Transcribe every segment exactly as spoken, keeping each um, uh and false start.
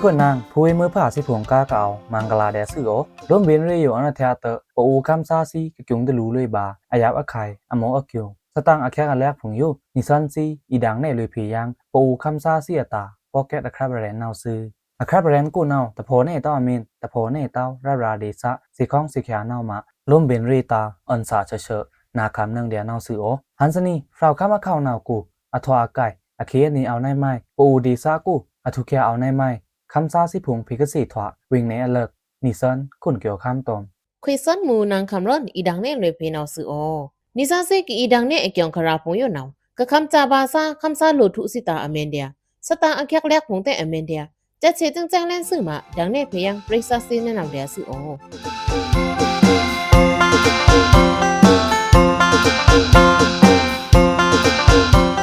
ခွန်နင်ꩻဖူးဝေးမွိုးဖါသီးဖိုင်ႏ ကားကအဝ်ႏမဂ်လာႏဒျာႏသွူသြ။ လိုမ်းဗဉ်ႏရေꩻယိုအွောန်ႏအထျꩻတွော့ꩻ ပအိုဝ်ႏခမ်းသားသီးကကျူံႏတလူႏလွေꩻဗာႏ အယပ်ꩻခုဲင်ႏအမော့အကျူံႏ သတင်ꩻအချက်အလက်ဖိုင်ႏယို နီသွဉ်းသီး အီႏဒင်ႏနယ်လွေꩻဖေႏယင်း ပအိုဝ်ႏခမ်းသားသီးအတာႏ podcast အခြပ် ရဲဉ်ႏနဝ်ꩻသွူ။ အခြပ် ရဲဉ်ႏကိုꩻနဝ်ꩻ တဖော့ꩻနယ်ꩻတဝ်းအမဉ်ꩻ တဖော့ꩻနယ်ꩻတဝ်းရပ်ꩻရာꩻဒေႏသ စ့ꩻခေါင်းစ့ꩻချယ်နဝ်ꩻမꩻ လိုမ်းဗဉ်ႏရေꩻတာႏ အွဉ်ႏသꩻꩻချော့ချော့ နာႏခမ်းနွောင်ꩻဒျာႏနဝ်ꩻသွူ။ ဟန်ႏသနီꩻ ဖြောဝ်ꩻခမ်းအခေါင်နဝ်ꩻကို အထွာꩻအကိုင် အခေတ်အနွေꩻအဝ်ႏနဝ်ꩻမုဲင် ပအိုဝ်ႏဒေႏသကိုꩻ အထူးခြားအဝ်ႏနဝ်ꩻမုဲင် ခမ်းသားသီးဖိုင်ႏဖေႏကသေထွာꩻ ဝေင်နယ်အလၢတ်ꩻ နီသွဉ်း ခွန်ကျော်ခမ်းတွမ် ခွေစွမ်းမူ နင်ခမ်းရွိုန်ꩻ အီႏဒင်ႏနယ်လွေꩻဖေႏနဝ်ꩻသွူ။ နီသွဉ်းသီးကအီႏဒင်ႏနယ်အကျူံႏခရာဖိုင်ႏယိုနဝ်ꩻ ကခမ်းသားဗာႏသား ခမ်းသားလိုꩻထွုသီးတာႏအမဉ်ဒျာႏ သတင်ꩻအချက်အလက်ဖိုင်ႏတဲ့ꩻအမဉ်ဒျာႏ ချက်ꩻဆေꩻတိူင်းစဲင်ႏလဲန်းသွူမꩻ ဒင်ႏနယ်ဖေႏယင်း ပရိသတ်ꩻသီးနဝ်ꩻဒျာႏသွူ။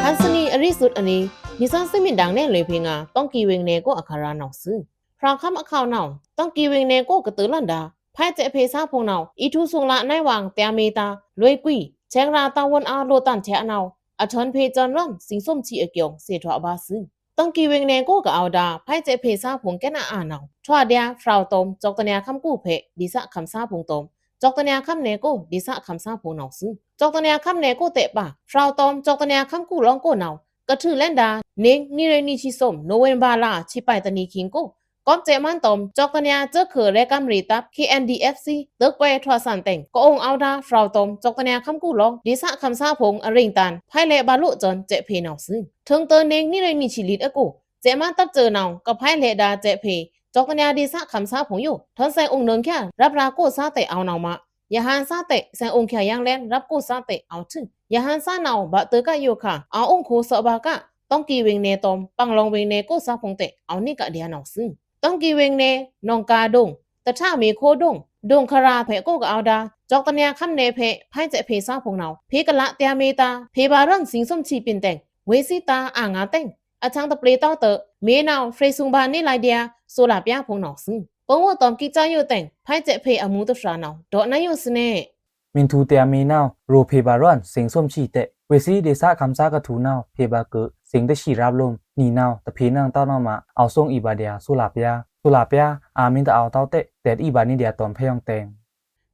ဟန်ႏသနီꩻအရီးသွုတ်းအနွေꩻ နီသွဉ်းသီးမုၼ်ဒင်ႏနယ်လွေꩻဖေႏငါႏ တွင်ꩻကီꩻဝေင်နယ်ကိုꩻအချက်အလက်နဝ်ꩻသွူ။ ဖြောဝ်ꩻခမ်းအခေါင်နဝ်ꩻ တွင်ꩻကီꩻဝေင်နယ်ကိုꩻကတိူဝ်လွဉ်ဒါႏ ဖဲချက်ꩻဖေႏသားဖိုင်ႏနဝ်ꩻ အီႏထူႏသူင်ꩻလꩻနဝ်ꩻဝင်ꩻ တျာႏမေတာႏ လွေꩻကွီꩻ ဆဲင်ꩻရာႏတာႏဝွဉ်အာႏလိုꩻတန်ႏထျꩻနဝ်ꩻ အထွဉ်ဖေႏစွဉ်ရွိုန်ꩻ စိင်ႏသုမ်ꩻချီအကျူံႏ သေထွာꩻဗာႏသွူ။ တွင်ꩻကီꩻဝေင်နယ်ကိုꩻကအဝ်ႏဒါႏ ဖဲချက်ꩻဖေႏသားဖိုင်ႏကဲနဝ်ꩻအါနဝ်ꩻ ထွာဒျာႏဖြောဝ်ꩻတွမ်ႏ ကျောက်တနယ်ႏခမ်းကိုꩻဖေႏ ဒေႏသခမ်းသားဖိုင်ႏတွမ်ႏ ကျောက်တနယ်ႏခမ်းနယ်ကိုꩻ ဒေႏသခမ်းသားဖိုင်ႏနဝ်ꩻသွူ။ ကျောက်တနယ်ႏခမ်းနယ်ကိုꩻတဲ့ပါ ဖြောဝ်ꩻတွမ်ႏ ကျောက်တနယ်ႏခမ်းကိုꩻလောင်းကိုꩻနဝ်ꩻ ကထွူလွဉ်ဒါႏ နွေꩻနွေꩻရေꩻနွေꩻချီသွမ် နိဝင်ဘာလꩻ ချီပိုင်ႏတနွေꩻခံကိုꩻ ကွပ်ကျဲမန်းတွမ်ႏ ကျောက်တနယ်ႏစွိုꩻခုဲးရဲကမ်းရေတပ် KNDFC တွိုက်ꩻကွဲထွာသန်ႏတဲ့င် ကအုံꩻအဝ်ႏဒါႏဖြောဝ်ꩻတွမ်ႏ ကျောက်တနယ်ႏခမ်းကိုꩻလောင်း ဒေႏသခမ်းသားဖိုင်ႏအရင်းတန်ႏ ဖဲလဲꩻဗာႏလိုꩻစွဉ် ချက်ꩻဖေႏနဝ်ꩻသွူ။ ထိုင်တွိုꩻနွေꩻနွေꩻရေꩻနွေꩻချီလိတ်အကိုꩻ ချက်ꩻမန်းတပ်စွိုꩻနဝ်ꩻ ကဖဲလဲꩻဒါႏချက်ꩻဖေႏ ကျောက်တနယ်ႏဒေႏသခမ်းသားဖိုင်ႏယို ထွဉ်သဲꩻအုံꩻနွောင်ꩻချာႏရပ်ꩻရာꩻကိုꩻသားတဲ့ꩻအဝ်ႏနဝ်ꩻမꩻ ရဟန်းသားတဲ့ꩻသဲꩻအုံꩻချာႏယင်းလဲန်းရပ်ꩻကိုꩻသားတဲ့ꩻအဝ်ႏသွူ။ ရဟန်းသားနဝ်ꩻ ဗာႏတွိုကယိုခါ အဝ်ႏအုံꩻခိုန်သော့ꩻဗာႏက တွင်ꩻကီꩻဝေင်နယ်တွမ်ႏ ပင်လောင်ဝေင်နယ်ကိုꩻသားဖိုင်ႏတဲ့ꩻအဝ်ႏနွေꩻကဒျာႏနဝ်ꩻသွူ။ တွင်ꩻကီꩻဝေင်နယ် နောင်ကာဒုံ တထမေခိဒုံ ဒုံခရာႏဖေႏကိုꩻကအဝ်ႏဒါႏ ကျောက်တနယ်ႏခမ်းနယ်ဖေႏ ဖဲချက်ꩻဖေႏသားဖိုင်ႏနဝ်ꩻ ဖေႏကလꩻတျာႏမေတာႏ ဖေႏဗာႏရွိုန်ꩻ စိင်ႏသုမ်ꩻချီပျိုင်တဲ့င် ဝေးသီးတာႏအာငါတဲ့င် အထင်ႏတပျေတဝ်းတွော့ꩻ မေနဝ်ꩻဖြေႏသုင်ႏဗာႏနေလိုက်ဒျာႏ ဆိုလာပြားဖိုင်ႏနဝ်ꩻသွူ။ ပဝုတမ်ႏကီꩻစာယုတဲ့င် ဖဲချက်ꩻဖေႏအမူတဖြာနဝ်ꩻ ဒေါ့ꩻနဝ်ꩻယူꩻသွူနေ မု᩻ထူႏတျာႏမေနဝ်ꩻ ရိုꩻဖေႏဗာႏရွိုန်ꩻ စိင်ႏသုမ်ꩻချီတဲ့င် ဝေးသီးဒေႏသခမ်းသားကထူႏနဝ်ꩻ ဖေႏဗာႏကွိုꩻ စိင်ႏတဆံႏရပ်လွံ နီနဝ်ꩻ တဖေႏနင်တောင်းနဝ်ꩻမꩻ အဝ်ႏသုင်ႏအီဗာႏဒျာႏ ဆိုလာပြား ဆိုလာပြား အာမီတအဝ်ႏတဝ်းတဲ့ တဲတ်ꩻအီဗာႏနေဒျာႏတွမ်ႏဖေႏယွင်တဲ့င်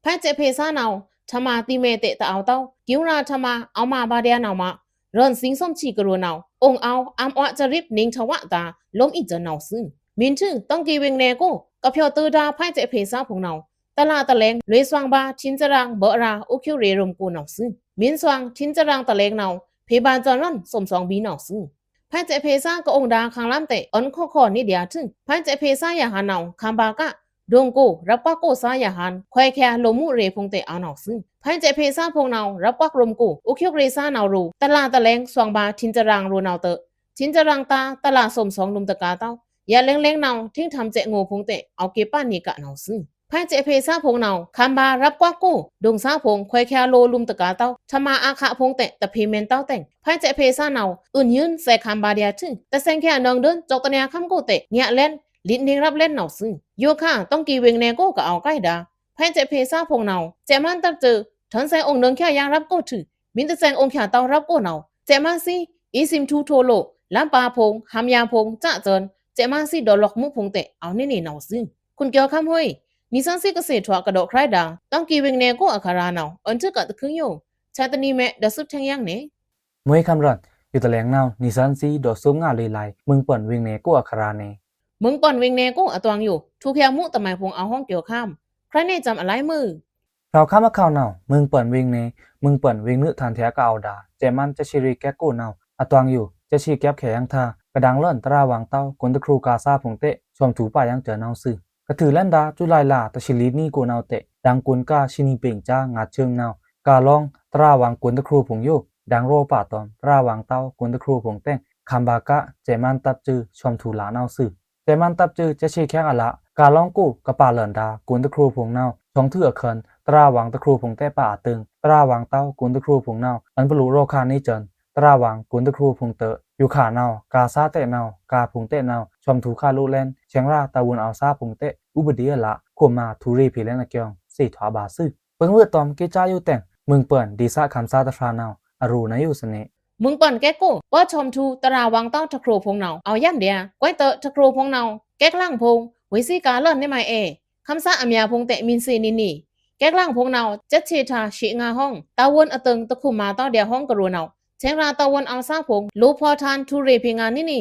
ဖဲချက်ꩻဖေႏသားနဝ်ꩻ ထမꩻတီးမဲတဲ့တအဝ်ႏတဝ်း ကီယုရာထမꩻ အဝ်ႏမꩻဗာႏဒျာႏနဝ်ꩻမꩻ ရွိုန်ꩻစိင်ႏသုမ်ꩻချီကရိုနဝ်ꩻ အုံꩻအဝ်ႏ အမ်ꩻအွတ်ꩻစရိပ်ꩻ နွေꩻထဝဒတာႏ လိုမ်းအီႏစွဉ်နဝ်ꩻသွူ။ မုၼ်ထူꩻ တွင်ꩻကီꩻဝေင်နယ်ကိုꩻ ကဖြော်တိုဒါႏဖဲချက်ꩻဖေႏသားဖိုင်ႏနဝ်ꩻ တလꩻတလဲင် လွေꩻသွင်ႏဗာႏ ထိန်းစရံႏဗော့ရာႏ အုပ်ချုပ်ရေးရုံးကိုꩻနဝ်ꩻသွူ။ မုၼ်သွင်ႏ ထိန်းစရံႏတလဲင်နဝ်ꩻ ဖေႏဗာႏစွဉ်ရွိုန်ꩻ သုမ်သွင်ႏဗီနဝ်ꩻသွူ။ ဖဲချက်ꩻဖေႏသားကအုံဒါႏ ခမ်းလမ်းတဲ့ အွဉ်ႏခေါော့ခေါော့နေဒျာႏထွူ ဖဲချက်ꩻဖေႏသားရဟန်းနဝ်ꩻ ခမ်းဗာႏက ဒုံကိုꩻ ရပ်ကွက်ကိုꩻသားရဟန်း ခွဲခြားလူမှုရေးဖိုင်ႏတဲ့အဝ်ႏနဝ်ꩻသွူ။ ဖဲချက်ꩻဖေႏသားဖိုင်ႏနဝ်ꩻ ရပ်ကွက်ရုံးကိုꩻ အုပ်ချုပ်ရေးသားနဝ်ꩻရိုꩻ တလꩻတလဲင်သွင်ႏဗာႏ ထိန်းစရံႏရိုနဝ်ꩻတွော့ꩻ ထိန်းစရံႏတာႏ တလꩻသုမ်သွင်ႏလုမ်ꩻတကာႏတဝ်း ယလဲင်လဲင်နဝ်ꩻ ထိန်းထမ်းချက်ငိုဖိုင်ႏတဲ့ အဝ်ႏကေဗာႏနေကနဝ်ꩻသွူ။ ဖဲချက်ꩻဖေႏသားဖိုင်ႏနဝ်ꩻ ခမ်းဗာႏရပ်ကွက်ကိုꩻ ဒုံသားဖိုင်ႏ ခွဲခြားလူမှုရေးလုမ်ꩻတကာႏတဝ်း ထမꩻအာခဖိုင်ႏတဲ့ တဖေႏမဲန်တဝ်းတဲ့င် ဖဲချက်ꩻဖေႏသားနဝ်ꩻ အုဉ်ယိုန်သဲခမ်းဗာႏဒျာႏထွူ တသင်ꩻချာႏနွောင်ꩻဒိုန် ကျောက်တနယ်ႏခမ်းကိုꩻတဲ့ ညက်လဲန် လိတ်ꩻနွောင်ႏရပ်လဲန်နဝ်ꩻသွူ။ ယိုခါ တွင်ꩻကီꩻဝေင်နယ်ကိုꩻကအဝ်ႏကိုင်ဒါႏ ဖဲချက်ꩻဖေႏသားဖိုင်ႏနဝ်ꩻ ချက်ꩻမန်းတပ်စွိုꩻ ထွဉ်သဲꩻအုံꩻနွောင်ꩻချာႏယင်းရပ်ကိုꩻထွူ မုၼ်တသင်ꩻအုံꩻချာႏတဝ်းရပ်ကိုꩻနဝ်ꩻ ချက်ꩻမန်းသီး အီႏသိမ်ထူႏထိုလိုꩻ လမ်းပါဖိုင်ႏ ဟမ်းယာဖိုင်ႏ စစွန်ႏ ချက်ꩻမန်းသီးဒေါ့ꩻလွောက်မူဖိုင်ႏတဲ့ အဝ်ႏနေနေနဝ်ꩻသွူ။ ခွန်ကျော်ခမ်းဟွေး နီသွဉ်းသီးကသေထွာ ကဒော့ꩻခြဲဒါႏ တွင်ꩻကီꩻဝေင်နယ်ကိုꩻအခရာနဝ်ꩻ အွဉ်ႏထွူကတ်ꩻတခုံယို ချက်တနွံမဲ ဒစုပ်ထဲင်ယင်းနေ မွေးခမ်းရွိုန် ယုတလဲင်နဝ်ꩻ နီသွဉ်းသီးဒေါ့ꩻသုပ်ငါလွေꩻလၢ မုင်ပွန်ဝေင်နယ်ကိုꩻအခရာနေ မုင်ပွန်ဝေင်နယ်ကိုꩻအတွင်ယို ထူႏချာႏမူတမဲဖိုင်ႏအဝ်ႏဟွင်ကျော်ခမ်း ခြဲနေစမ်းအလါမွေး ဖြောဝ်ꩻခမ်းအခဝ်နဝ်ꩻ မုင်ပွန်ဝေင်နယ် မုင်ပွန်ဝေင်နုထန်ႏထဲကအဝ်ႏဒါႏ ချက်ꩻမန်းချက်ရှိရေးကဲကိုꩻနဝ်ꩻ အတွင်ယို ချက်ရှိကဲခဲယင်းထါ ကဒင်လွိုန်တရာဝင်ႏတဝ်း ကွုၼ်တခြူႏကာႏသားဖိုင်ႏတဲ့ ဆွမ်ထူႏပါယင်းစွဉ်နဝ်ꩻသွူ။ ကထွူလွဉ်ဒါႏ ဇူလိုင်လ တဆံလီနွံကိုꩻနဝ်ꩻတဲ့ ဒင်ကွုၼ်ႏကာႏ ရှီနီပျိင်ႏကြား ငါးချွမ်နဝ်ꩻ ကာႏလောင်း တရာဝင်ႏကွုၼ်တခြူႏဖိုင်ႏယို ဒင်ရောပါတွမ်ႏ တရာဝင်ႏတဝ်း ကွုၼ်တခြူႏဖိုင်ႏတဲ့ ခမ်းဗာႏက ချက်ꩻမန်းတပ်စွိုꩻ ဆွမ်ထူႏလါနဝ်ꩻသွူ။ ချက်ꩻမန်းတပ်စွိုꩻ ချက်ရှိခဲအလါ ကာႏလောင်းကိုꩻကပါလွိုန်ဒါႏ ကွုၼ်တခြူႏဖိုင်ႏနဝ်ꩻ ဆွမ်ထူႏအခွဉ် တရာဝင်ႏတခြူႏဖိုင်ႏတဲ့ပါအတိုင် တရာဝင်ႏတဝ်း ကွုၼ်တခြူႏဖိုင်ႏနဝ်ꩻ အွဉ်ႏပလူရိုခါနေစွဉ် တရာဝင်ႏကွုၼ်တခြူႏဖိုင်ႏတွော့ꩻ ယိုခါနဝ်ꩻ ကာႏသားတဲ့နဝ်ꩻ ကာႏဖိုင်ႏတဲ့နဝ်ꩻ ဆွမ်ထူႏခါလိုꩻလဲန် ဆဲင်ꩻရာႏတာႏဝွဉ်အာႏသားဖိုင်ႏတဲ့ ဥပဒေအလါ ခွန်မါထူႏရေꩻဖေႏလဲန်အကျိုင်း သေထွာႏဗာႏသွူ။ ပင်ဝွေတွမ်ႏကီꩻစာယုတဲ့င် မုင်ပွန်ဒေႏသခမ်းသားတဖြာနဝ်ꩻ အရိုꩻနဝ်ꩻယူꩻသွူနေ မုင်ပွန်ကဲကိုꩻ ပှၤဆွမ်ထူႏတရာဝင်ႏတဝ်း တခြူႏဖိုင်ႏနဝ်ꩻ အဝ်ႏယမ်းဒျာႏ ကွဲးတွော့ꩻတခြူႏဖိုင်ႏနဝ်ꩻ ကဲကလင်ဖိုင်ႏဝေးသီးကာႏလွဉ်ႏနေမ ခမ်းသားအမြာဖိုင်ႏတဲ့ မီဆ့နီနီ ကဲကလင်ဖိုင်ႏနဝ်ꩻ စက်ခြေထါ ရှေ့ငါဟွင်း တာဝန်အတိုင်ႏတခုမ်ႏမါတဝ်းဒျာႏဟွင်းကရိုꩻနဝ်ꩻ ဆဲင်ꩻရာႏတာဝန်ႏအဝ်ႏသားဖိုင်ႏ လိုꩻဖော်ႏထန်ႏထူꩻရေꩻဖေငါႏနီနီ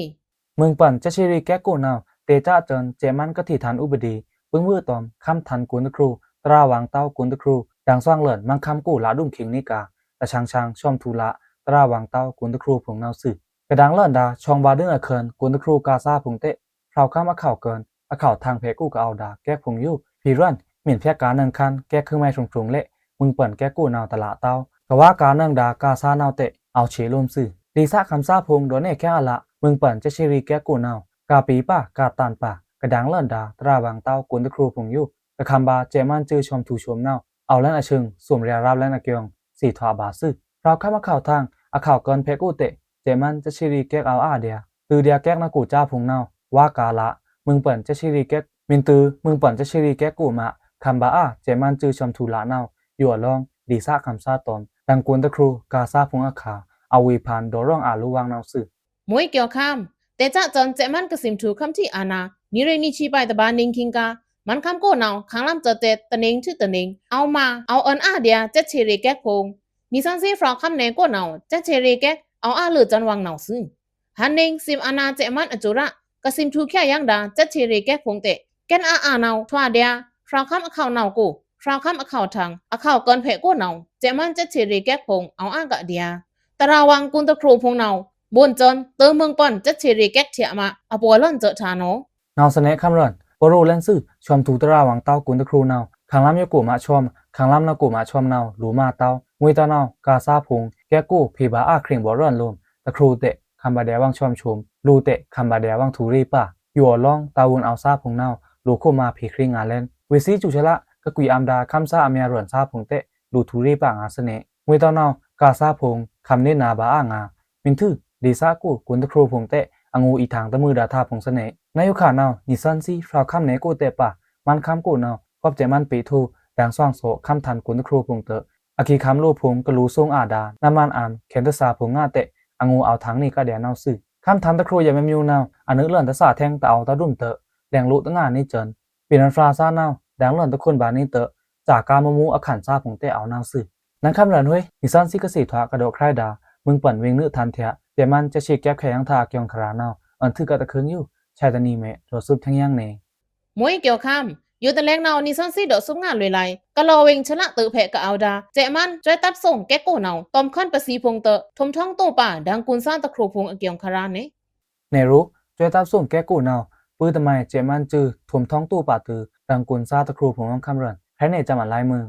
မိုင်ပိုင်ႏစက်ခြေရေꩻကဲကအိုနဝ်ꩻ တေꩻကစံႏအစန်ႏ စဲ့ꩻမန်းကထေꩻထန်ႏဥပဒေ ပိုင်ႏမွိုးအသွမ်ႏ ခမ်းထန်ႏကွုႏတခရို သရဝံႏတဝ်းကွုႏတခရို ဒင်ႏသွင်ꩻလွဉ်ႏ မန်းခမ်းကို လဒုမ်ႏခင်ႏနေကါ တဆင်ႏဆင်ႏ ဆွမ်ꩻထူꩻလꩻ သရဝံႏတဝ်းကွုႏတခရိုဖိုင်ႏနဝ်ꩻသွူ။ ကဒါႏလွဉ်ႏဒါ ဆွင်ꩻဗာႏဒုဉ်ႏအခန်ႏ ကွုႏတခရို ကာႏသားဖိုင်ႏတဲ့ ဖြောက်ႏခမ်းအခေါက်ꩻကၢၼ် အခေါက်ꩻထင်ꩻဖေꩻကိုကအိုဒါ ကဲကဖိုင်ႏယို ဖေႏရွဉ်ႏ မီဖျက်ꩻကာႏနင်ꩻခမ်း ကဲကဟုမွဲဖြုင်ဖြုင်ႏလဲ့ မိုင်ပိုင်ႏကဲကအိုနဝ်ꩻ တလꩻတဝ်း ကဝါꩻကာႏနင်ꩻဒါ ကာႏသားနဝ်ꩻတဲ့ အဝ်ႏဆေꩻလွမ်ꩻသွူ။ ဒေႏသခမ်းသားဖိုင်ႏ ဒေါ်နယ်ႏခဲအလ မိုင်ပိုင်ႏစက်ခြေရေꩻကဲကအိုနဝ်ꩻ ကါပေႏပါ ကါတန်ႏပါ ကဒါႏလွဉ်ႏဒါ သရဝံႏတဝ်းကွုႏတခရိုဖိုင်ႏယို တခမ်းဗာႏ စဲ့ꩻမန်းစူႏဆွမ်ꩻထူꩻဆွမ်ꩻနဝ်ꩻ အဝ်ႏလဲန်အဆင် ဆွမ်ꩻရေꩻရပ်ႏလဲန်အကျိုင်း သေထွာဗာႏသွူ။ ဖြောက်ႏခမ်းအခေါက်ꩻထင်ꩻ အခေါက်ꩻကၢၼ်ဖေꩻကိုတဲ့ စဲ့ꩻမန်းစက်ခြေရေꩻကဲကအဝ်ႏအါဒျာႏ တိုꩻဒျာႏကဲကနဂိုꩻကြားဖိုင်ႏနဝ်ꩻ ဝါꩻကာႏလ မိုင်ပိုင်ႏစက်ခြေရေꩻကဲ မီတိုꩻ မိုင်ပိုင်ႏစက်ခြေရေꩻကဲကအိုမ ခမ်းဗာႏအါ စဲ့ꩻမန်းစူႏဆွမ်ꩻထူꩻလနဝ်ꩻ ယိုအလောင်း ဒေႏသခမ်းသားတွမ်ႏ ဒင်ႏကွုႏတခရို ကာႏသားဖိုင်ႏအခါ အဝေႏဖန်ႏ ဒေါ့ရွဉ်ႏအလိုဝ်ႏဝင်ႏနဝ်ꩻသွူ။ မွိုးကျော်ခမ်း တေꩻကစံႏအစန်ႏ စဲ့ꩻမန်းကသိမ်ꩻထူꩻ ခမ်းထီꩻအာဏာ နီꩻရေꩻနီꩻချီပၢꩻတဗာႏနင်ꩻခင်ႏကာႏ မန်းခမ်းကိုနဝ်ꩻ ခင်ႏလမ်းစက်တဲ့ တနင်ꩻထူꩻတနင်ꩻ အဝ်ႏမါ အဝ်ႏအွဉ်ႏအါဒျာႏ စက်ခြေရေꩻကဲဖိုင်ႏ နီသွဉ်းသီးဖြောက်ႏခမ်းနယ်ကိုနဝ်ꩻ စက်ခြေရေꩻကဲ အဝ်ႏအါလွေꩻစွုဝ်ႏဝင်ႏနဝ်ꩻသွူ။ ဟန်နင်ꩻ သိမ်ꩻအာဏာစဲ့ꩻမန်းအကျိုးရ ကသိမ်ꩻထူꩻခဲယင်းဒါ စက်ခြေရေꩻကဲဖိုင်ႏတဲ့ ကဲကအါနဝ်ꩻ ထွာဒျာႏ ဖြောက်ႏခမ်းအခေါက်နဝ်ꩻကို ဖြောက်ႏခမ်းအခေါက်ꩻထင်ꩻ အခေါက်ꩻကၢၼ်ဖေꩻကိုနဝ်ꩻ စဲ့ꩻမန်းစက်ခြေရေꩻကဲဖိုင်ႏ အဝ်ႏအါကဒျာႏ သရဝံႏကွုႏတခရိုဖိုင်ႏနဝ်ꩻ ဗွန်ႏစွန်ႏ တိုꩻမိုင်ပိုင်ႏစက်ခြေရေꩻကဲထျꩻမ အပော်လွဉ်ႏစွဲထားနဝ်ꩻ နဝ်ꩻသနဲခမ်းရွဉ်ႏ ပရိုလဲန်သွူ ဆွမ်ꩻထူꩻသရဝံႏတဝ်းကွုႏတခရိုနဝ်ꩻ ခင်ႏလမ်းယိုကိုမဆွမ်ꩻ ခင်ႏလမ်းနဂိုꩻမဆွမ်ꩻနဝ်ꩻ လိုꩻမါတဝ်း မွိုးတဝ်းနဝ်ꩻ ကာႏသားဖိုင်ႏ ကဲကိုဖေႏဗာႏအါ ခရင်ꩻဗော်ရွဉ်ႏလွမ်ꩻ တခရိုတဲ့ ခမ်းဗာႏဒျာႏဝင်ႏဆွမ်ꩻဆွမ်ꩻ လိုတဲ့ ခမ်းဗာႏဒျာႏဝင်ႏထူꩻရေꩻပါ ယိုအလောင်း တာဝန်ႏအဝ်ႏသားဖိုင်ႏနဝ်ꩻ လိုꩻခိုမ်ꩻမါဖေႏခရင်ငါႏလဲန် ဝေꩻသီးစူꩻဆလ ကကွီႏအမ်ဒါ ခမ်းသားအမြာရွဉ်ႏသားဖိုင်ႏတဲ့ လိုꩻထူꩻရေꩻပါငါႏသနဲ မွိုးတဝ်းနဝ်ꩻ ကာႏသားဖိုင်ႏ ခမ်းနေနာဗာႏအါငါႏ မီထူ ဒေႏသကို ကွုႏတခရိုဖိုင်ႏတဲ့ အငိုꩻအီႏထင်ႏတမွိုးဒါႏသားဖိုင်ႏသနဲ နယိုခါနဝ်ꩻ နီသွဉ်းသီးဖြောက်ႏခမ်းနယ်ကိုတဲ့ပါ မန်းခမ်းကိုနဝ်ꩻ ခွပ်ꩻစဲ့ꩻမန်းပေထို ဒင်ႏသွင်ꩻသော့ꩻ ခမ်းထန်ႏကွုႏတခရိုဖိုင်ႏတဲ့ အခေႏခမ်းလိုꩻဖိုင်ႏ ကလိုꩻသွုံးအာဒါ နမန်အမ်ႏ ခဲန်တစာဖိုင်ႏငါတဲ့ အငိုꩻအဝ်ႏထင်ႏနေကဒျာႏနဝ်ꩻသွူ။ ခမ်းထန်ႏတခရိုယဲမွိုးနဝ်ꩻ အနွိုက်လွဉ်ႏတသာႏထဲင်ႏတဝ်းတဒုမ်ꩻတဲ့ လဲင်လိုꩻတငါနေစွဉ် ပေႏနွဉ်ႏဖြာသားနဝ်ꩻ ဒင်ႏလွဉ်ႏတခွန်ဗာႏနေတဲ့ စာꩻကားမွိုးမွိုးအခန်းသားဖိုင်ႏတဲ့ အဝ်ႏနဝ်ꩻသွူ။ နင်ႏခမ်းရွဉ်ႏဟွေး နီသွဉ်းသီးကသိပ်ထွာ ကဒေါ့ခရိုက်ဒါ မိုင်ပိုင်ႏဝေင်ꩻနွိုက်ထန်ႏထျꩻ စဲ့ꩻမန်းစက်ခြေကဲခဲယင်းဒါအကျိုင်းခရာနဝ်ꩻ အွဉ်ႏထွူကတခွိုင်ႏယို ဆဲတနီမဲ ဒေါ့သွုပ်ꩻထင်ႏယင်းနေ မွိုးကျော်ခမ်း ယိုတလဲင်နဝ်ꩻ နီသွဉ်းသီးဒေါ့သွုပ်ꩻငါလွေꩻလၢ ကလောဝေင်ႏဆလတိုꩻဖေꩻကအဝ်ႏဒါ စဲ့ꩻမန်းစွဲတပ်သွုင်ꩻကဲကိုနဝ်ꩻ တွမ်ႏခွဉ်ပသီဖိုင်ႏတဲ့ ထွမ်ႏထောင်းတိုပါ ဒင်ႏကွုႏသားတခရိုဖိုင်ႏအကျိုင်းခရာနဝ်ꩻ နယ်ရို စွဲတပ်သွုင်ꩻကဲကိုနဝ်ꩻ ပိုꩻတမုဲင် စဲ့ꩻမန်းစွဲ ထွမ်ႏထောင်းတိုပါတို ဒင်ႏကွုႏသားတခရိုဖိုင်ႏဝင်းခမ်းရွဉ်ႏ ဖဲနေꩻစမန်လိုင်းမွိုင်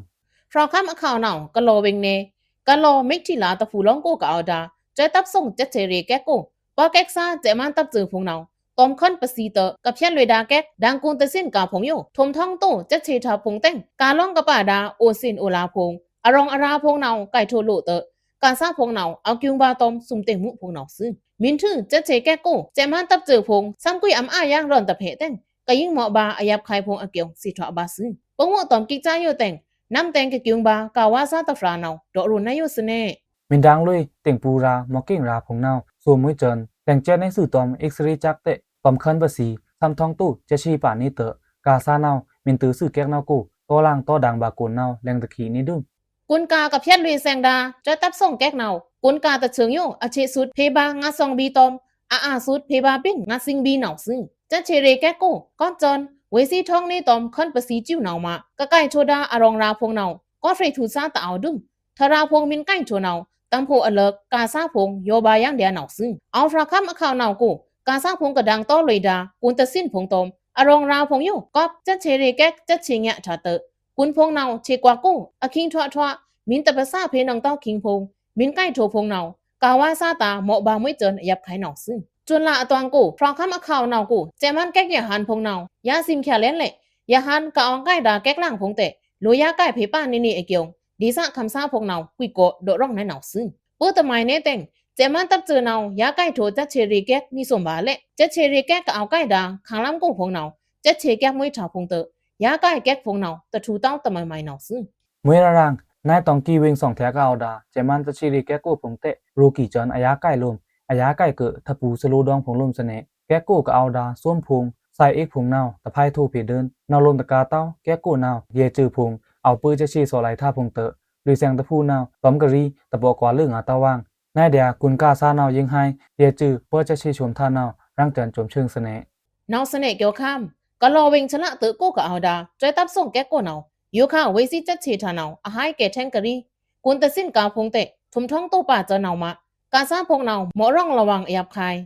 ဖြောက်ႏခမ်းအခေါက်နဝ်ꩻ ကလောဝေင်ႏနယ် ကလောမိတ်ထီလာတဖူႏလောင်းကိုကအဝ်ႏဒါ စွဲတပ်သွုင်ꩻစက်ခြေရေꩻကဲကို ပော့ကက်သားစဲ့ꩻမန်းတပ်စွုဖိုင်ႏနဝ်ꩻ တွမ်ႏခွဉ်ပသီတဲ့ ကဖြတ်လွေဒါကက် ဒင်ႏကွုႏတသင့်ꩻကာဖိုင်ႏယို ထွမ်ႏထောင်းတိုစက်ခြေထါဖိုင်ႏတဲ့ ကာႏလောင်းကပါဒါအိုသင်ꩻအိုလာဖိုင်ႏ အရောင်အရာဖိုင်ႏနဝ်ꩻ ကိုက်ထိုလိုတဲ့ ကာႏသားဖိုင်ႏနဝ်ꩻ အကျိုင်းဗာႏတွမ်ႏသုမ်ꩻတေ့ꩻမူဖိုင်ႏနဝ်ꩻသွူ။ မီထူ စက်ခြေကဲကို စဲ့ꩻမန်းတပ်စွုဖိုင်ႏ သမ်းကွိုက်အမ်ႏအာႏယင်းရွဉ်ႏ တဖဲတဲင် ကယိင်းမော့ဗာႏအယပ်ꩻခုဲင်ႏဖိုင်ႏအကျိုင်း သေထွာဗာႏသွူ။ ပူင်ဝွံတွမ်ႏကိကျာယိုတဲင် နမ်တဲင်ကကျိုင်းဗာႏ ကာႏဝါႏသားတဖြာနဝ်ꩻ ဒေါ့ရိုꩻနဝ်ꩻယိုသနဲ မီတန်လွေꩻ တိင်ပူႏရာႏမော့ꩻကိင်ႏရာႏဖိုင်ႏနဝ်ꩻ သွုမ်ꩻမွိုင်းစွဉ် လဲင်စဲ့ꩻနေသွူတွမ်ႏ အိက်စရေးကက်တဲ့ တွမ်ႏခွဉ်ပသီ သမ်းထောင်းတိုစက်ခြေပါနေတဲ့ ကာႏသားနဝ်ꩻ မီထူသွူကဲကနဝ်ꩻကို တောလင်တောဒါႏဗာႏကွုဉ်ႏနဝ်ꩻ လဲင်တခံႏနေဒုမ်ꩻ ကွုဉ်ႏကာႏကဖြတ်လွေသဲင်ဒါ စွဲတပ်သွုင်ꩻကဲကနဝ်ꩻ ကွုဉ်ႏကာႏတသွုင်ꩻယို အဆေ့ꩻသွုတ်းဖေႏဗာႏငါးသွင်ဗီႏတွမ်ႏ အအာꩻသွုတ်းဖေႏဗာႏပျိၼ်ꩻငါးသီးဗီႏနဝ်ꩻသွူ။ စက်ခြေရေꩻကဲကို ကော့သွဉ် ဝေသီးထောင်းနေတွမ်ႏခွဉ်ပသီစွူနဝ်ꩻမ ကကိုက်ထိုဒါႏအရောင်ရာႏဖိုင်ႏနဝ်ꩻ ကော့ဖြေꩻထူသားတအောဝ်ဒုမ်ꩻ ထရာႏဖိုင်ႏမီကိုက်ထိုနဝ်ꩻ တမ်ႏဖိုအလၢက် ကာႏသားဖိုင်ႏ ယောဗာႏယင်းဒျာႏနဝ်ꩻသွူ။ အဝ်ႏဖြောက်ႏခမ်းအခေါက်နဝ်ꩻကို ကာႏသားဖိုင်ႏကဒင်ႏတောလွေဒါႏ ကွုဉ်ႏတသင့်ꩻဖိုင်ႏတွမ်ႏ အရောင်ရာႏဖိုင်ႏယို ကော့စက်ခြေရေꩻကဲစက်ခြေညက်ထါတဲ့ ကွုဉ်ႏဖိုင်ႏနဝ်ꩻခြေကွာႏကို အခိင်ထွာထွာ မီတပသားဖေႏနင်တောခိင်ဖိုင်ႏ မီကိုက်ထိုဖိုင်ႏနဝ်ꩻ ကာႏဝါႏသားတာႏမော့ဗာႏမွိုင်းစွဉ်အယပ်ꩻခုဲင်ႏနဝ်ꩻသွူ။ စွုလအသွင်ကို ဖြောက်ႏခမ်းအခေါက်နဝ်ꩻကို စဲ့ꩻမန်းကဲကယဟန်ဖိုင်ႏနဝ်ꩻ ယါသိမ်ꩻချာလဲန်လဲ့ ယဟန်ကအွင်ႏကိုက်ဒါကဲကလင်ဖိုင်ႏတဲ့ လိုꩻယါကိုက်ဖေႏပါနေနေအကျိုင်း ဒေႏသခမ်းသားဖိုင်ႏနဝ်ꩻ ကွိုက်ကော့ဒေါ့ရောင်ႏနဲနဝ်ꩻသွူ။ ပူတမုဲင်နဲတဲင် စဲ့ꩻမန်းတပ်စွုနဝ်ꩻ ယါကိုက်ထိုစက်ခြေရေꩻကဲနံသွမ်ဗာႏလဲ့ စက်ခြေရေꩻကဲကအဝ်ႏကိုက်ဒါ ခင်ႏလမ်းကိုဖိုင်ႏနဝ်ꩻ စက်ခြေကဲမွိုင်းထွာဖိုင်ႏတဲ့ ယါကိုက်ကဲဖိုင်ႏနဝ်ꩻ တထူႏတဝ်းတမုဲင်မုဲင်နဝ်ꩻသွူ။ မွေရာရင် နွေတောင်ႏကီဝေင်ႏသွင်ႏထဲကအဝ်ႏဒါ စဲ့ꩻမန်းစက်ခြေရေꩻကဲကိုဖိုင်ႏတဲ့ ရိုႏကီစွဉ်အယါကိုက်လိုမ် အယါကိုက်ကို ထပူႏသလိုဒေါင်ဖိုင်ႏလိုမ်သနဲ ကဲကိုကအဝ်ႏဒါ သွုမ်ဖိုင်ႏ သ့ဢေးဖုံႏနဝ်ꩻ တဖုံႏထွူဖေႏဒိုင်း နဝ်ꩻလိုမ်ꩻတကာႏတဝ်း ကဲးကို့နဝ်ꩻ ယဲၢ်စွိုꩻဖုံႏ အဝ်ႏပိုဝ်းစွော့သီးလꩻထားဖုံႏတွော့ꩻ လွေꩻသင်ꩻတဖုံႏနဝ်ꩻ တွမ်ႏကရီႏ တပော့ꩻကွာႏလွေꩻငါႏတဝ်းဝွင်ꩻ နဝ်ꩻဒျာႏ ကွုၼ်ꩻကာꩻသားနဝ်ꩻယိင်းဟိုင်း ယဲၢ်စွိုꩻ ပိုဝ်းစွော့သုမ်ꩻထားနဝ်ꩻ ရင်ႏစွမ်းသုမ်ꩻချွိုင်ꩻသနေꩻ နဝ်ꩻသနေꩻ ကျော်ခမ်း ကလောင်ꩻဝေင်ႏ ဆလတွော့ꩻကိုကဝ်ႏဒါႏ စွဲတပ်ꩻသွုင်ꩻကဲးကို့နဝ်ꩻ ယိုခါ ဝေးသီးစွော့သွေ့ꩻထားနဝ်ꩻ အဟိုင်းကဲးထဲကရီႏ ကွုၼ်ꩻတသိုင်ꩻကာꩻဖုံႏတဲ့ ထွမ်ႏထောင်းတိုပါꩻစွမ်းနဝ်ꩻမး ကာꩻသားဖုံႏနဝ်ꩻ မော့ꩻရောင်ꩻလဝင်ꩻအယပ်ꩻခုဲင်ႏ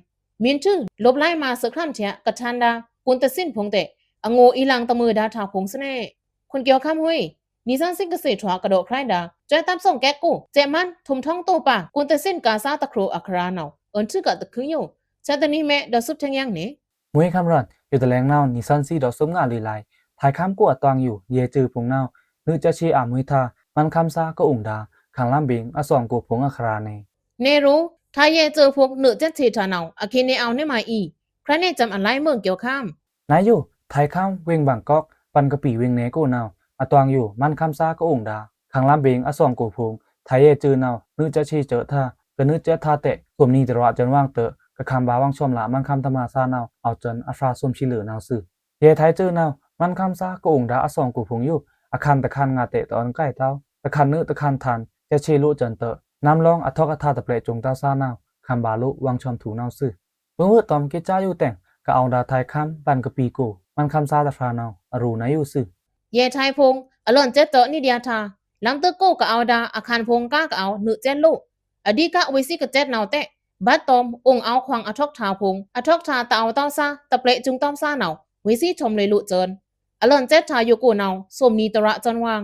မီးထွူ လိုပ်ꩻလိုင်းမါꩻသိုပ်ꩻခရမ်ဖြာ ကထန်ဒါႏ ကွုၼ်ꩻတသိုင်ꩻဖုံႏတဲ့ အငိုꩻအီလင်တမွိုးဒါႏထားဖုံႏသနေꩻ ခွန်ကျော်ခမ်းဟွေး နီသွဉ်းသီးကသ့ꩻထွာ ကဒော့ꩻခြဲဒါႏ စွဲတပ်ꩻသွုင်ꩻကဲးကို့ စွဲမန်းထွမ်ႏထောင်းတိုပါꩻ ကွုၼ်ꩻတသိုင်ꩻကာꩻသားတခြိုꩻအခရာနဝ်ꩻ အွဉ်ႏထွူကတခုံယို သတနီမဲ ဒေါ်စုပ်ထင်းယင်းနေ မွေးခမ်းရွတ် ယိုတလဲင်နဝ်ꩻ နီသွဉ်းသီးဒေါ်စုပ်ငါလွေꩻလၢ ထုဲင်ႏခမ်းကိုအသွင်ယို ယဲၢ်စွိုꩻဖုံႏနဝ်ꩻ နွေꩻစွော့သွေ့ꩻအမွေးထား မန်းခမ်းသားကအုံဒါႏ ခန်လမ်းဗဉ်ႏအသွင်ꩻကိုꩻဖုံႏအခရာနေ နေရူ ထုဲင်ႏယဲၢ်စွိုꩻဖုံႏ နွေꩻစွော့သွေ့ꩻထားနဝ်ꩻ အခေတ်နဲ့ အောင်နဲ့မါအီ ခရံာ်နဲ့ ကျမ်းအလိုက်မွေး ကျော်ခမ်း နဝ်ꩻယို ထုဲင်ႏခမ်း ဝေင်ႏဘန်ႏကော့ꩻ ဘန်ႏကပီဝေင်ႏနယ်ကိုနဝ်ꩻ အသွင်ယို မန်းခမ်းသားကအုံဒါႏ ခန်လမ်းဗဉ်ႏအသွင်ꩻကိုꩻဖုံႏ ထုဲင်ႏယဲၢ်စွိုꩻနဝ်ꩻ နွေꩻစွော့သွေ့ꩻထား ကနွေꩻစွော့သွေ့ꩻထားတဲ့ သွမ်နံတရွတ်စွမ်းဝွင်ꩻတွော့ꩻ ကခမ်ဗာႏဝွင်ꩻသွမ်ꩻလꩻ မန်းခမ်းသမါသားနဝ်ꩻ အောက်စွမ်းအဖြာꩻသွမ်ဖြီလွေꩻနဝ်ꩻသွူ။ ယဲၢ်ထုဲင်ႏစွိုꩻနဝ်ꩻ မန်းခမ်းသားကအုံဒါႏအသွင်ꩻကိုꩻဖုံႏယို အခန်းတစ်ခန်းငါတဲ့ တအွဉ်ႏကိုက်တဝ်း တခန်းနွေꩻတခန်းထန်ႏ စွော့သွေ့ꩻလွတ်စွမ်းတွော့ꩻ နမ်းလောင်းအထွက်အထားတပြဲးစုံႏတဝ်းသားနဝ်ꩻ ခမ်ဗာႏလွတ်ꩻဝွင်ꩻသွမ်ဖြီနဝ်ꩻသွူ။ ပိူင်ꩻဝွို့ꩻတွမ်ႏ ကိတ်ꩻစွမ်းယိုတဲင် ကအဝ်ဒါႏထုဲင်ႏခမ်း ဘန်ႏကပီကိုꩻ မန်းခမ်းသားတဖြာနဝ်ꩻ အရူꩻနဝ်ꩻသွူ။ ယဲၢ်ထုဲင်ႏဖုံႏ အလွန်စွော့သွေ့ꩻနွေꩻစွော့သွေ့ထား လမ်းတွော့ꩻကိုကဝ်ဒါႏ အခန်းဖုံႏကားကအဝ် နွေꩻစွော့သွေ့လွတ်ꩻ အဓိကဝေးသီးကစဲ့နဝ်ꩻတဲ့ ဗတ်းတွမ်ႏ အုံအဝ်ႏခွင်ႏအထွက်အထားဖုံႏ အထွက်အထားတအဝ်ႏတဝ်းသား တပြဲးစုံႏတဝ်းသားနဝ်ꩻ ဝေးသီးထွမ်လွေꩻလွတ်စွမ်း အလွန်စွော့သွေ့ထားယိုကိုနဝ်ꩻ သွမ်နံတရွတ်စွမ်းဝွင်ꩻ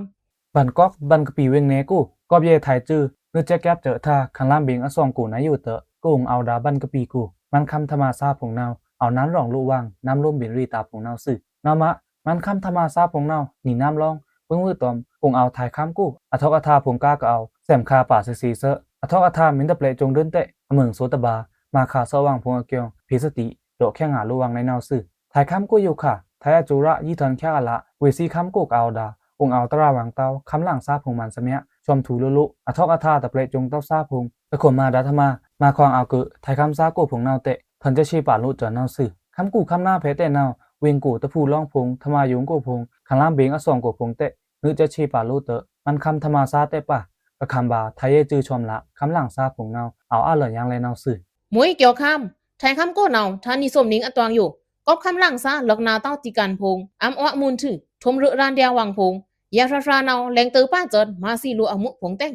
ဘန်ႏကော့ꩻ ဘန်ႏကပီဝေင်ႏနယ်ကိုꩻ ကော့ꩻယဲၢ်ထုဲင်ႏစွိုꩻ နွေꩻစွော့သွေ့ꩻထား ခန်လမ်းဗဉ်ႏအသွင်ꩻကိုꩻနဝ်ꩻသွူတဲ့ ကအုံအဝ်ဒါႏဘန်ႏကပီကိုꩻ မန်းခမ်းသမါသားဖုံႏနဝ်ꩻ အောက်နမ်းရောင်လွတ်ꩻဝွင်ꩻနမ်းလိုမ်းဗဉ်ႏရေꩻတာႏဖုံႏနဝ်ꩻသွူ။ နဝ်ꩻမး မန်းခမ်းသမါသားဖုံႏနဝ်ꩻ နီနမ်းလောင်း ပိူင်ꩻဝွို့ꩻတွမ်ႏ အုံအဝ်ႏထုဲင်ႏခမ်းကိုꩻ အထွက်အထားဖုံႏကားကအဝ် သွမ်ခါပါꩻသေသေသွူ အထွက်အထားမီးတပြဲးစုံႏဒိုင်းတဲ့ အမုံꩻသွူတဘာႏ မါခါသွူဝွင်ꩻဖုံႏအကျိုင်း ဖေႏသတိ ဒေါ့ꩻခဲငါလွတ်ꩻဝွင်ꩻနဝ်ꩻသွူ။ ထုဲင်ႏခမ်းကိုꩻယိုခါ ထုဲင်ႏအစူရꩻယီထွန်ႏခဲအလꩻ ဝေးသီးခမ်းကိုꩻကအဝ်ဒါႏ အုံအဝ်ႏတရာဝွင်ႏတဝ်း ခမ်းလင်သားဖုံႏမန်သမ သွမ်ထူႏလွတ်ꩻလွတ်ꩻ အထွက်အထားတပြဲးစုံႏတဝ်းသားဖုံႏ တခွန်ꩻမါဒါႏထမါ မါခွင်ႏအဝ်ႏကိုꩻ ထုဲင်ႏခမ်းသားကိုꩻဖုံႏနဝ်ꩻတဲ့ ထွန်ႏစွော့သွေ့ပါꩻလွတ်ꩻစွမ်းနဝ်ꩻသွူ။ ခမ်းကိုꩻခမ်းနါးဖေႏတဲ့နဝ်ꩻ ဝေင်ႏကိုꩻတဖုလောင်းဖုံႏ ထမါယုံကိုꩻဖုံႏ ခန်လမ်းဗဉ်ႏအသွင်ꩻကိုꩻဖုံႏတဲ့ နွေꩻစွော့သွေ့ပါꩻလွတ်ꩻသွူ မန်းခမ်းသမါသားတဲ့ပါ ကခမ်ဗာႏ ထုဲင်ႏယဲၢ်စွိုꩻသွမ်လꩻ ခမ်းလင်သားဖုံႏနဝ်ꩻ အောက်အလွန်ယွင်လဲနဝ်ꩻသွူ။ မွေးကျော်ခမ်း ထုဲင်ႏခမ်းကိုꩻနဝ်ꩻ ထါနီသွမ်နင်ꩻအသွင်ယို ကော့ꩻခမ်းလင်သားလွော့ꩻနာႏတဝ်းတီးကွန်ဖုံႏ အမ်းအွော့မွုန်ထွူ ထွမ်ရုပ်ꩻရန်ႏဒျာႏဝွင်ꩻဖုံႏ ယဲသြႃးသြႃးနဝ်ꩻ လဲင်တဝ်းပါꩻစွမ်း မါသီးလိုꩻအမွုတ်ဖုံႏတဲ့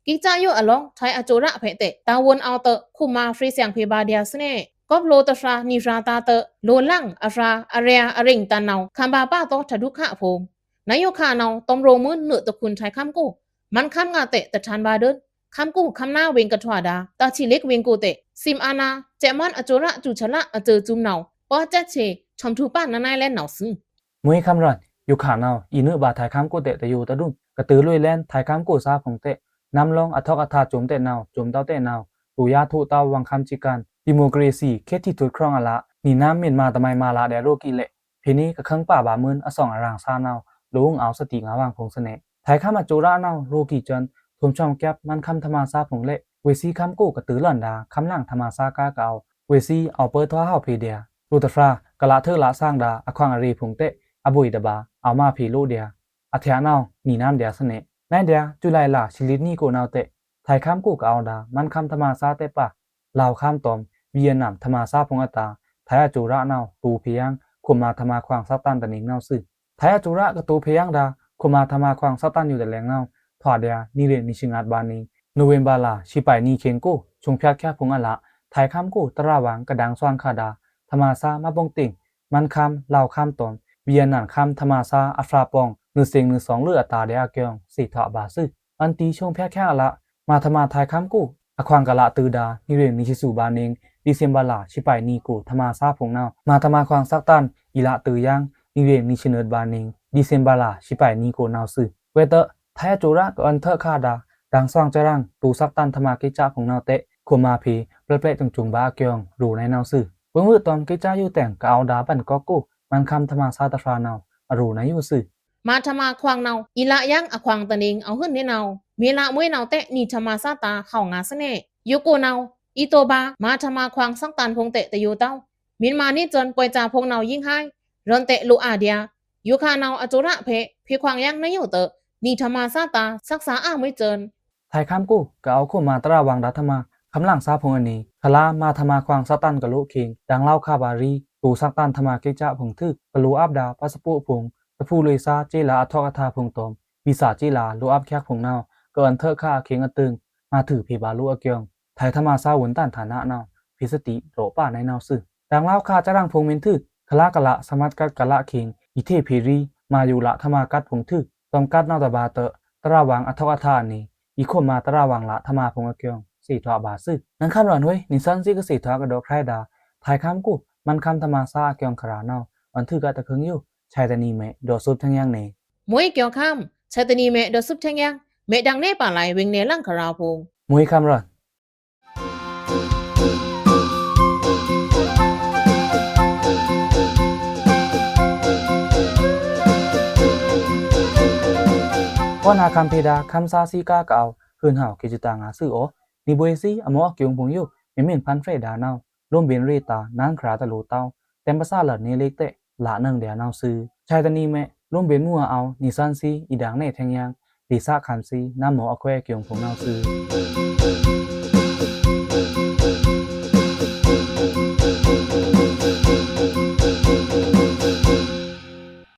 ကိတ်ꩻစွမ်းယိုအလောင်း ထုဲင်ႏအစူရꩻဖေႏတဲ့ တာဝန်အောက်သွူ ခွမ်မါဖြေႏသျင်ဖြေႏဗာႏဒျာႏသွူန့ၣ် ကော့ꩻလိုꩻတသြႃး နီသြႃးသားသွူ လိုꩻလင်ꩻ အသြႃး အရေအရ့င်ႏတန်ႏနဝ်ꩻ ခမ်ဗာႏပါသွူ ထဒုခဖုံႏ နယိုခါနဝ်ꩻ သွမ်ရုပ်ꩻမွုန်နွေꩻသွူခွန်ႏထုဲင်ႏခမ်းကိုꩻ မန်းခမ်းငါတဲ့ တထန်ႏဗာႏဒိုင်း ခမ်းကိုꩻခမ်းနါးဝေင်ႏကထွာဒၢ တႃႇထီꩻလိတ်ꩻဝေင်ꩻကိုꩻတဲ့ သိမ်ꩻအာဏာ စွဲမန်းအစူရꩻစူချလ အစွဲစွုမ်နဝ်ꩻ ပှားစွဲသေ ထွမ်ထူႏပါနဝ်ꩻလဲနဝ်ꩻသွူ။ မွေးခမ်းရွတ် ယိုခါနဝ်ꩻ အီးနွေးဗာႏထုဲင်ႏခမ်းကိုꩻတဲ့တယိုတဒုံ ကတိူဝ်လွေꩻလဲန် ထုဲင်ႏခမ်းကိုꩻသားဖုံႏတဲ့ နမ်းလောင်းအထွက်အထားစွုမ်တဲ့နဝ်ꩻ စွုမ်တဝ်းတဲ့နဝ်ꩻ တူယါထုတဝ်း ဝွင်ႏခမ်းစည်းကမ်း ဒီမိုကရေစီခေတ်ထီထိုင်ခရွင်ႏအလꩻ နံၤနမ်းမၢၼ်ႇမႃးတမံၤမႃးလꩻ ဒျာႏရိုးကီးလဲ့ ဖေႏနေကခင်းပါဗာႏမွုန်အသွင်ꩻအရန်ႏသွူနဝ်ꩻ လိုအုံအောင်သတိငါဝွင်ꩻဖုံႏသွူန့ၣ် ထုဲင်ႏခမ်းအစူရꩻနဝ်ꩻ ရိုးကီးစွမ်း ထွမ်သွမ်ကျပ် မန်းခမ်းသမါသားဖုံႏလဲ့ ဝေးသီးခမ်းကိုꩻ ကတိူဝ်လွန်ဒၢ ခမ်းလင်သမါသားကားကအဝ် ဝေးသီး အောက်ပိုဝ်းထွာဟဝ်ဖေႏဒျာႏ လိုꩻတသြႃး ကလးထွူလးသွင်ဒၢ အခွင်အရေဖုံႏတဲ့ အဘွေတဗာႏ အောက်မါဖေႏလိုꩻဒျာႏ အထျꩻနဝ်ꩻ နံၤနမ်းဒျာႏသွူန့ၣ် နဒျာႏ ဇူလိုင်လဆံလီနံၤကိုနဝ်ꩻတဲ့ ထုဲင်ႏခမ်းကိုꩻကအဝ်ဒါႏ မန်းခမ်းသမါသားတဲ့ပါ လောင်ခမ်းသွမ် ဗီယက်နမ်သမါသားဖုံႏအတာႏ ထုဲင်ႏအစူရꩻနဝ်ꩻ တူဖေႏယင်း ခွမ်မါသမါခွင်ႏသွက်တန်ႏတနင်ꩻနဝ်ꩻသွူ ထုဲင်ႏအစူရꩻကတူဖေႏယင်းဒၢ ခွမ်မါသမါခွင်ႏသွက်တန်ႏယိုတလဲင်နဝ်ꩻ ထွာဒျာႏ နံၤရ့ꩻနံၤသီးငါဘၣ်နင် နိူဝင်ဘာလဆံပၢၢ်နံၤခေတ်ကို သွမ်ဖြတ်ꩻခဲဖုံႏအလꩻ ထုဲင်ႏခမ်းကိုꩻတရာဝွင်ႏကဒါင်သွင်ႏခါဒၢ သမါသားမပုင်တိင် မန်းခမ်း လောင်ခမ်းသွမ် ဗီယက်နမ်ခမ်းသမါသားအသြႃးပွင် နွေꩻသဵင်နွေꩻသွင်ႏလွေꩻအတာႏဒျာႏအကျိုင်း သေထွာဗာႏသွူ အွန်တီသွမ်ဖြတ်ꩻခဲအလꩻ မါသမါထုဲင်ႏခမ်းကိုꩻ အခွင်ႏကလးတိုဝ်းဒၢ နံၤရ့ꩻနံၤသီးသူးဘၣ်နင် ဒီစင်ဘာလဆံပၢၢ်နံၤကို သမါသားဖုံႏနဝ်ꩻ မါသမါခွင်ႏသွက်တန်ႏ အီလးတိုဝ်းယင်း နံၤရ့ꩻနံၤသီးနွေꩻဘၣ်နင် ဒီစင်ဘာလဆံပၢၢ်နံၤကိုနဝ်ꩻသွူ ဝဲတႃႉ ထုဲင်ႏအစူရꩻကအွဉ်ထွတ်ꩻခါဒၢ ဒါင်သွင်ႏစွမ်းရင် တူသွက်တန်ႏသမါကိတ်ꩻစွမ်းဖုံႏနဝ်ꩻတဲ့ ခွမ်မါဖေႏ ပြဲပြဲစုံစုံဘၣ်အကျိုင်း ရူဝ်နဝ်ꩻသွူ ပိူင်ꩻဝွို့ꩻတွမ်ႏကိတ်ꩻစွမ်းယိုတဲင် ကအဝ်ဒါႏဘၼ်ႏကော့ကိုꩻ မန်းခမ်းသမါသားတသြႃးနဝ်ꩻ အရူဝ်နဝ်ꩻသွူ မါသမါခွင်ႏနဝ်ꩻ အီလးယင်းအခွင်ႏတနင်ꩻအဝ်ႏဟိုၼ်းန့ၢ်နဝ်ꩻ မေလမွေးနဝ်ꩻတဲ့ နံၤသမါသားတာႏ ခေါင်ႏငါသွူန့ၣ် ယိုကိုနဝ်ꩻ အီတိုဘါ မါသမါခွင်ႏသွက်တန်ႏဖုံႏတဲ့တယိုတဝ်း မၢၼ်ႇမႃးနံၤစွမ်းပွိုင်ꩻစာႏဖုံႏနဝ်ꩻယိင်းဟိုင်း ရွောန်တဲ့လိုအာဒျာ ယိုခါနဝ်အစိုရဖဲ ဖေခွန်ယန်နယိုတ နီထမဆာတာ ဆက်ဆာအာမွေးစန် ထိုင်ခမ်းကို ကအဝ်းခွန်မာတရဝံၤဒါထမ ခမ်းလင်ဆာဖုံအနံၤ ခလါမၤထမခွန်ဆက်တန်ကလိုခေင် ဒင်ႏလောဝ်ခါဗာႏရီ တိုꩻဆက်တန်ထမက့ချာဖုံႏထွူ ကလိုအပ်ဒါ ပါ့စ်ပို့ဖုံႏ တဖုလွေꩻဆာႏ ကျေးလာအထောက်အထားဖုံႏတွမ် ဗီဇာႏ ကျေးလာလိုအပ်ချက်ဖုံႏနဝ် ကအွဉ်ထွူခါအခေင်အတိုင် မၤထွူဖေႏဗာႏလိုအကျိုး ထိုင်ထမဆာဝန်ထမ်းဌာနနဝ် ဖေႏသတိ လိုပ်အာနဝ်သွူ။ ဒင်ႏလောဝ်ခါစရင်ဖုံႏမုဉ်ထွူ ခလါကလး စမတ်ကတ်ကလးခေင် အီထေဖေႏရီ မၤယူလထမကတ်ဖုံႏထွူ တွမ်ကတ်နဝ်တဗာႏတ တရဝံၤအထောက်အထားအနံၤ အီခွန်မာတရဝံၤလထမဖုံႏအကျိုး သေထွာဗာႏသွူ။ နင်ခမ်းရွောန်ဝေး နီသွဉ်းသီးကသေထွာကဒီးခရဲဒါ ထိုင်ခမ်းကို မန်ခမ်းထမဆာအကျိုးခရာနဝ် အွဉ်ထွူကတခုံယို ဆၢတနံၤမဲ ဒေါ်စုပ်ထင်းယင်းနေ မွေးကျော်ခမ်း ဆယ်တနံၤမဲ ဒေါ်စုပ်ထင်းယင်း မဲဒင်ႏနယ်ပါလိုင် ဝေင်နယ်လင်ခရာဖုံႏ မွေးခမ်းရွောန် ကောနာ်ခမ်းဖေဒါ ခမ်းသားစည်းကားကအဝ် ဟိုင်ဟဝ် ကီးစူတာငါသွူအို နီဗွေသီး အမော့အကျိုးဖုံႏယို မီမင်ဖန်ဖြယ်ဒါနဝ် လိုမ်းဗဉ်ႏရေဒါ နင်ခရာတလိုတဝ် တဲမ်းပသလတ်နေလိတ်တဲ လနင်ဒျာနဝ်သွူ။ ဆၢတနံၤမဲ လိုမ်းဗဉ်ႏမူအဝ် နီသွဉ်းသီး အီဒင်ႏနယ်ထင်းယင်း လေဆာခမ်းသီး နမော့အခွဲးအကျိုးဖုံႏနဝ်သွူ။